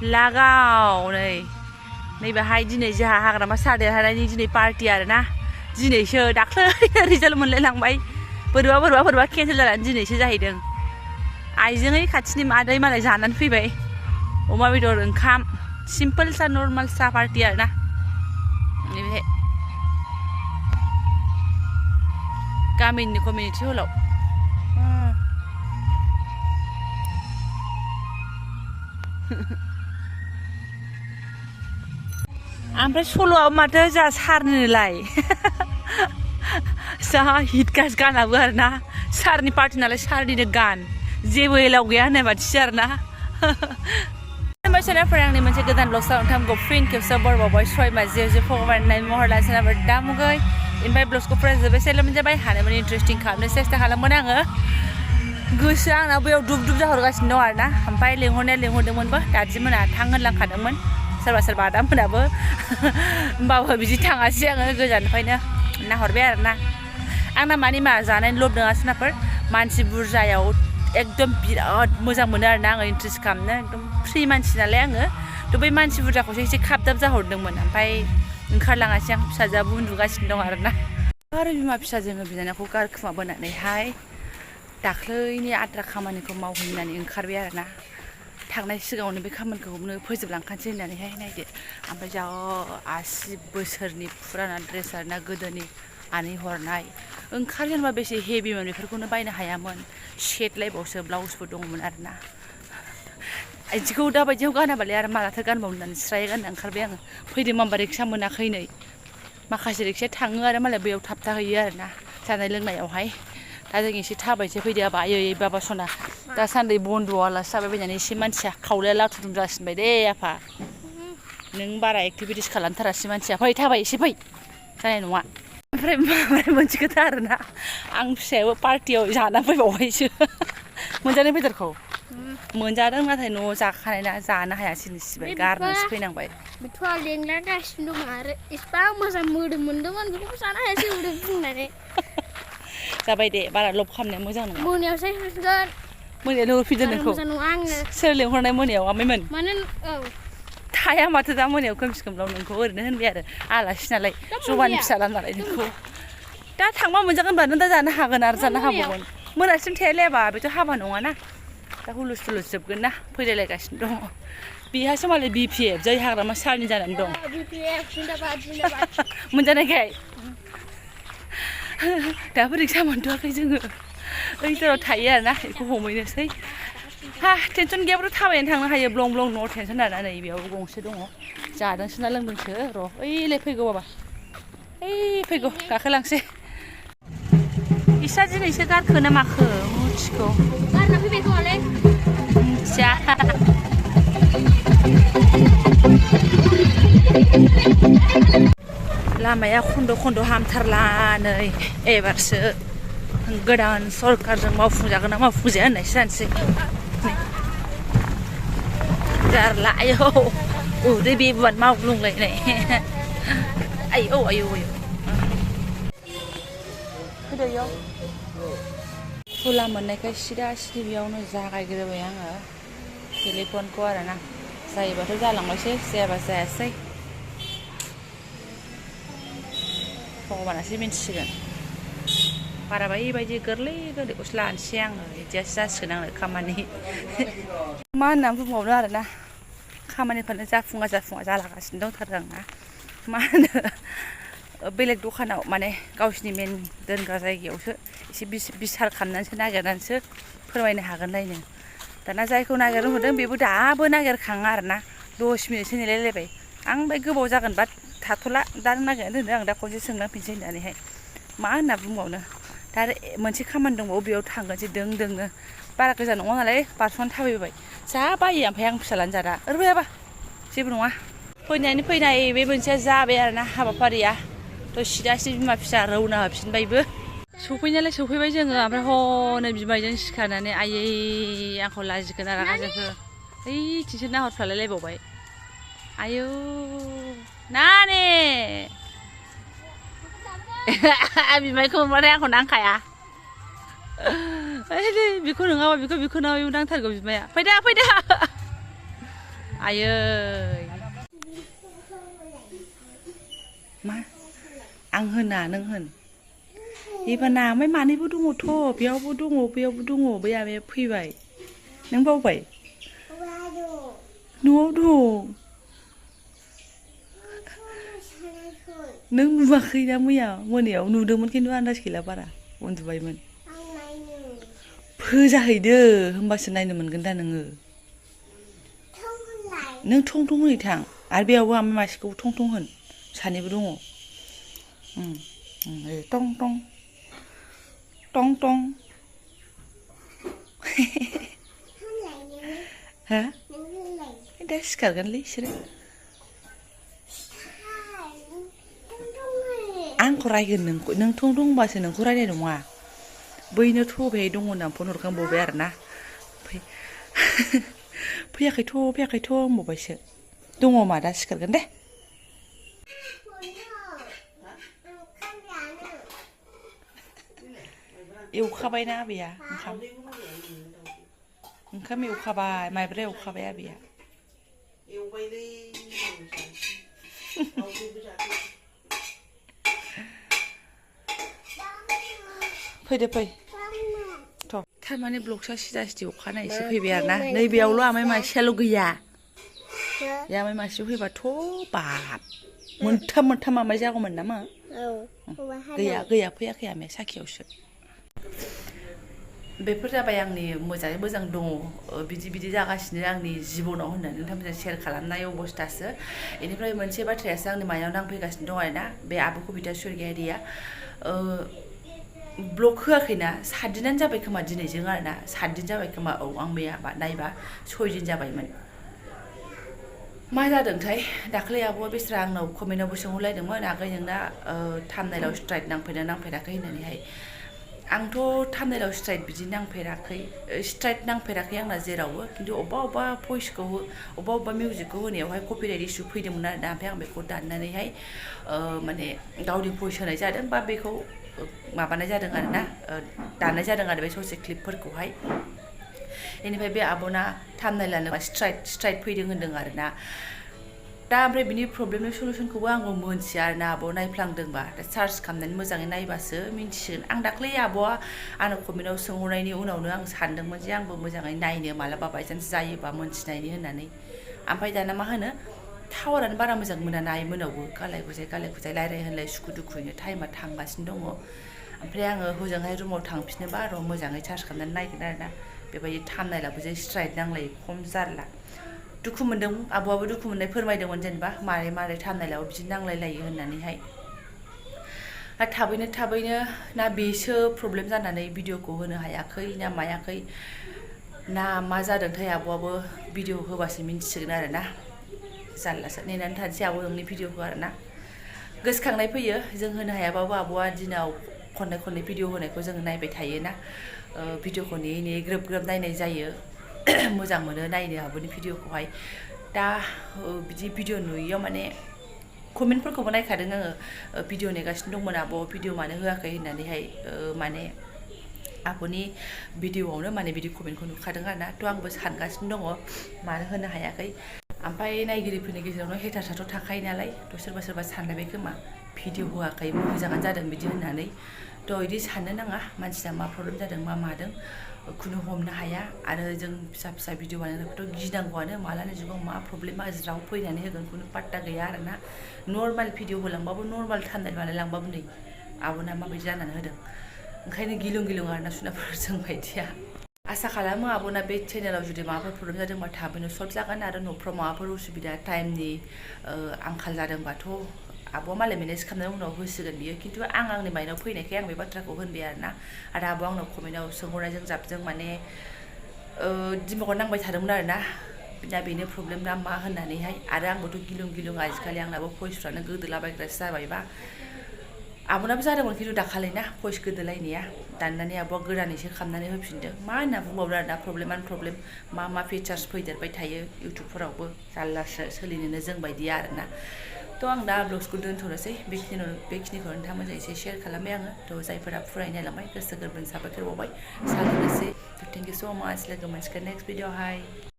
लागाव नै बेहाय दिनै जोंहा हाग्रामा सार देरहानायनि दिनै पार्टि आरोना दिनैसो दाख्लै रिजाल्ट मोनलायलांबाय बोरैबा केन्सेल जानानै दिनैसो जाहैदों आइजों खाथिनि मादै मालाय जानानै फैबाय अमा बेदर ओंखाम सिम्पोल सा नर्माल सा पार्टि आरोना नैबे गामिनि कमिउनिटि हलाव ओमफ्राय सल'आ माथो जा सारनोलाय जा हिट गानाबो आरोना सारनि पार्टि नालाय सारनिनो गान जेबो एलाव गैया होननाय बादिसो आरोना फरायसाफोरा आंनि मोनसे गोदान ब्लगसाव नोंथांमोनखौ फिन खेबसेयाव बरबावबाय सयमा जे भगबान नाय महर लासेनाबो दामुगै इनफाय ब्लगखौ फरायजोब्बाय सेल मोनजाबाय हानायमानि इन्टारेस्टिं खालामनो सेस्था खालामगोन आङो गोसोआ आंना बैयाव दुब जाहरगासिनो दं आरोना ओमफ्राय लिंहरदोंमोनबो दादिमोना थां होनलांखादोंमोन सोरबा आदामोनाबो होमबाबो बिदि थाङासै आङो गोजाननिफ्रायनो नाहरबाय आरोना आंना मानि मा जानायनि लब नङा सोनाफोर मानसि बुरजायाव एकदम बिराद मोजां मोनो आरोना आङो इन्ट्रेस्ट खालामनो एकदम फ्रि मानसि नालाय आङो थ' बै मानसि बुरजाखौसो एसे खाबदाब जाहरदोंमोन ओमफ्राय ओंखारलाङासै आं फिसाजोआबो उन्दुगासिनो दं आरोना आरो बिमा फिसाजोङो बिनानावखौ गारखोमाबोनानैहाय दाख्लैनि आद्रा खामानिखौ मावहैनानै ओंखारबाय आरोना थांनाय सिगाङावनो बे खामानिखौनो फोजोबलांखानोसै होननानैहाय नायदो ओमफ्राय जा 80 बोसोरनि फुराना ड्रेस आरोना गोदोनि आनै हरनाय ओंखारजेनबा बेसे हेभिमोन बेफोरखौनो बायनो हायामोन सेटलायबावसो ब्लाउसबो दङमोन आरोना आइदिखौ दाबायदियाव गानाबालाय आरो मालाथो गानबावनो होननानै स्राय गाननो ओंखारबाय आङो फैदों माबा रिक्सा मोनाखै नै माखासे रिक्साया थाङो आरो मालाय बैयाव थाबथाहैयो आरोना जानाय लोंनायावहाय दा जों एसे थाबायसो फैदो आयै बाबा सना दासान्दि बन्द'आलासो जाबाय बायनानै एसे मानसिया खावलाया लाथुथुम जासिनबाय दे आफा नों बारा एक्टिभिटिस खालामथारासै मानसिया फै थाबाय एसे फै जानाय नङा ओमफ्राय मोनसे खोथा आरोना आं फिसायाबो पार्टियाव जाना फैबावबायसो मोनजानाय बेदरखौ मोनजादों नाथाय न'आव जाखानाय ना जानो हायासै सिबाय गारनोसो फैनांबाय बेथ' लेंलागासिनो दं आरो इसिबां मोजां मोदोम मोनदोंमोन बेखौबो जानो हायासै उदै बुंनानै जाबाय दे बारा लब खालामनाया मोजां नङा मोनायावसो होफिनगोन मोनायाव होफिनदो नोंखौ सोर लेंहरनाय मोनायाव आमायमोन थाया माथो दा मोनायाव खोमसि खोमलाव नोंखौ ओरैनो होनबाय आरो आलासि नालाय जबानि फिसाला नालाय नोंखौ दा थांबा मोनजागोनबा नों दा जानो हागोन आरो जानो हाबावगोन मोनासिम थायालायाबा बेथ' हाबा नङाना दा हुलुस थुलुस जोबगोन ना फैलायलायगासिनो दङ बेहासो मालाय BPF जै हाग्रामा सारनि जानानै दं मोनजानायखाय दाबो रिक्सा मोनथ'वाखै जोङो ओइथाराव थायो आरोना बेखौ हमहैनोसै टेनसन गैयाबाथ' थाबायनानै थांनो हायो ब्लं न' टेनसन आरोना नै बेयाव गंसे दङ जादोंसो ना लोंदोंसो र' ओइलाय फैगौ बाबा फैगौ गाखोलांसै इसा दिनैसो गारखो ना माखो मुथिखौ गारना फैबाय खोमालै मिथिया लामाया खन्द' हामथारला नै एबारसो गोदान सरकारजों मावफुंजागोन ना मावफुंजाया होननायसो जानोसै जारला आयौ उदै बेबुआनो मावग्लुंलायनाय आयौ फैदो इयाव फुला मोननायखाय सिदा सिदि बेयावनो जागायग्रोबाय आङो टेलिफनखौ आरोना जायोबाथ' जालांबायसै जायाबा जायासै भगबानासो मिन्थिसिगोन बारा बायदि गोरलैखौसो लानोसै आङो बिदियासो जासिगोन आंनो खामानि मा होननानै बुंबावनो आरोना खामानिफ्रानो जाफुङा जालागासिनो दंथारो आंना मा होनो बेलेग दखानाव माने गावसिनि मेन दोनग्रा जायगायावसो एसे बिसार खालामनानैसो नागिरनानैसो फोरमायनो हागोनलायनो दाना जायखौ नागिरनो हरदों बेबो दाबो नागिरखाङा आरोना 10 मिनिटसो नेलायलायबाय आं ओमफ्राय गोबाव जागोनबा थाथ'ला दा नागिरनानै दोनदों आं दा खनसे सोंनांफिनसै होननानैहाय मा होनना बुंबावनो दा मोनसे खामानि दंबावो बेयाव थांगोनसै दोंनो बारा गोजान नङा नालाय बारस'नानै थाबायबाय जा बायो ओमफ्राय आं फिसालानो जादा ओरैबायाबा जेबो नङा फैनाय बे मोनसेया जाबाय आरोना हाबाफारिया थ' सिदासि बिमा फिसा रौना होफिनबायबो सफैनायालाय सफैबाय जोङो ओमफ्राय हनै बिमाजों सिखारनानै आयै आंखौ लाजिगोन आरो रागा जोंखो ओइथिंसो नाहरफ्लालायलायबावबाय आयौ नानि बिमायखौ मोनबाथाय आंखौ नांखाया बेखौ नङाबा बेखौ नङाबा नांथारगौ बिमाया फैदा आयै मा आं होना नों होन इबाना ओमफ्राय मानैबो दङथ' बेयावबो दङ बैयावबो दङ बै आमाया फैबाय नों बावबाय न'आव दं नों नुवाखैना मैया मोनायाव नुदोंमोन खिन्थु आन्दाज गैला बारा उन्दुबायमोन फोजाहैदो होमबासो नायनो मोनगोन दा नोङो नों थं थं होनै थां आरो बेयावबो आमाय मासेखौ थं थं होन सानैबो दङ टं टं टं टं हा दा सिखारगोनलै बिसोरो आंखौ रायगोन नों थं थं होनबासो नोंखौ रायनाय नङा बैनो थ'बाय दङ होननानै फन हरखांबावबाय आरो ना फैयाखैथ' होनबावबायसो दङ मा दा सिखारगोन दे एवखाबायना आबैया ओंखाम एवखाबाय माइब्रा एवखाबाय आबैया फैदो फै थ' थारमाने ब्लगसा सिदा सिदि अखानायैसो फैबाय आरो ना नैबेयावल' आमाय मासेयाल' गैया बे आमाय मासे फैबाथ' बाब मोनथाम आमाय जागौमोन नामा गैया फैयाखै आमाया साखियावसो बेफोर जाबाय आंनि मोजाङै मोजां दङ बिदि जागासिनो आंनि जिबनाव होननानै नोंथांमोनजों शेयार खालामनाय अबस्थासो बेनिफ्राय मोनसे बाथ्रायासो आंनि माइनाव नांफैगासिनो दं आरोना बे आब' कबिता स्वर्गियारिया ब्लग होआखैना 7 दिनानो जाबाय खोमा दिनैजों आरोना 7 दिन जाबाय खोमा आं मैया नायबा 6 दिन जाबायमोन मा जादोंथाय दाख्लै आब'आ बेस्रा आंनाव कमेन्टआवबो सोंहरलायदोंमोन आगै नोंना थाम्बनेइलाव स्ट्राइक नांफेराखै होननानैहाय आंथ' थाम्बनेइलाव स्ट्राइक बिदि नांफेराखै स्ट्राइक नांफेराखै आंना जेरावबो खिन्थु अबेबा भइसखौ अबेबा मिउजिकखौ होनायावहाय कपिराइट इसु फैदोंमोन आरोना ओमफ्राय आं बेखौ दाननानैहाय माने गावनि भइस होनाय जादों बा बेखौ माबानाय जादों आरोना दाननाय जादों आरो बे ससे क्लिपफोरखौहाय बेनिफ्राय बे आब'ना थाम्बनेइलानो स्ट्राइक फैदों होनदों आरोना दा ओमफ्राय बिनि प्रब्लेमनि सलुसनखौबो आंबो मोनथिया आरोना आब' नायफ्लांदोंबा दा सार्च खालामनानै मोजाङै नायबासो मिन्थिसिगोन आं दाख्लै आब'आ आंनो कमेन्टआव सोंहरनायनि उनावनो आं सानदोंमोन जे आंबो मोजाङै नायनो मालाबा बायचान्स जायोबा मोनथिनायनि होननानै ओमफ्राय दाना मा होनो टावारानो बारा मोजां मोना ना आइमोनावबो गालाय गुजाय रायलाय होनलाय सुखु दुखुयैनो टाइमा थांगासिनो दङ ओमफ्राय आङो हजोंहाय रुमाव थांफिनोबा र' मोजाङै चार्ज खालामनानै नायगोन आरोना बेबायदि थाम्बनेइलाबो जे स्ट्राइक नांलाय खम जारला दुखु मोनदों आब'आबो दुखु मोननाय फोरमायदोंमोन जेनेबा मारै थाम्बनेइलाबो बिदि नांलायलायो होननानैहाय थाबैनो ना बेसो प्रब्लेम जानानै भिडिअखौ होनो हायाखै ना मायाखै ना मा जादोंथाय आब'आबो भिडिअ होबासो मिन्थिसिगोन आरोना जारलासो नेनानै थानोसै आब' नोंनि भिडिअखौ आरोना गोसोखांनाय फैयो जों होनो हायाबाबो आब'आ दिनाव खननै भिडिअ होनायखौ जों नायबाय थायोना भिडिअखौ नेयै ग्रोब नायनाय जायो मोजां मोनो नायनो आब'नि भिडिअखौहाय दा बिदि भिडिअ नुयैयाव माने कमेन्टफोरखौबो नायखादों आङो भिडिअ नेगासिनो दंमोन आब' भिडिअ मानो होआखै होननानैहाय माने आब'नि भिडिअआवनो माने बिदि कमेन्टखौ नुखादों आरोना थ' आंबो सानगासिनो दङ मानो होनो हायाखै ओमफ्राय नायगिरिफोरनि गेजेरावनो हेटार्सआथ' थाखायो नालाय थ' सोरबा सानलायबाय खोमा भिडिअ होआखै मोजाङानो जादों बिदि होननानै थ' बिदि साननो नाङा मानसिना मा प्रब्लेम जादों मा मादों खुनु हमनो हाया आरो जों फिसा भिडिअ बानायनायखौथ' गिनांगौआनो मालानि जुगाव मा प्रब्लेमा ज्राव फैनानै होगोन खुनु पात्ता गैया आरोना नर्माल भिडिअ होलांबाबो नर्माल थाम्बनेइल बानायलांबाबो नै आब'ना माबायदि जानानै होदों ओंखायनो गिलुं आरोना सुनाफोर जों बायदिया आसा खालामो आब'ना बे चेनेलाव जुदि माबाफोर प्रब्लेम जादोंबा थाबैनो सल्भ जागोन आरो न'फ्राव माबाफोर उसुबिदा टाइमनि आंखाल जादोंबाथ' आब'आ मालाय मेनेज खालामनायनि उनाव होसिगोन बियो खिन्थु आंनि माइनाव फैनायखाय आं बे बाथ्राखौ होनबाय आरोना आरो आब'आ आंनाव कमेन्टआव सोंहरनायजों जाबजों माने दिमागाव नांबाय थादोंमोन आरोना दा बेनो प्रब्लेम ना मा होननानैहाय आरो आंबोथ' गिलुं आजिखालि आंनाबो भइसफ्रानो गोदोलाबायग्रासो जाबायबा आब'नाबो जादोंमोन खिन्थु दाखालि ना भइस गोदोलायनाया दाननानै आब'आ गोदानैसो खालामनानै होफिनदों मा होनना बुंबावदों आरोना प्रब्लेमानो प्रब्लेम मा फिचार्स फैदेरबाय थायो इउटुबफोरावबो जारलासो सोलिनोनो जों बायदिया आरोना थ' आं दा ब्लग्सखौ दोनथ'नोसै बेखिनिखौ नोंथांमोनजों एसे शेयार खालामबाय आङो थ' जायफोरा फुरायै नायलांबाय गोसो गोरबोनि साबायखर बावबाय साननोसै थेंक इउ स' माच लोगो मोनसिगोन नेक्स्ट भिडिअ'आवहाय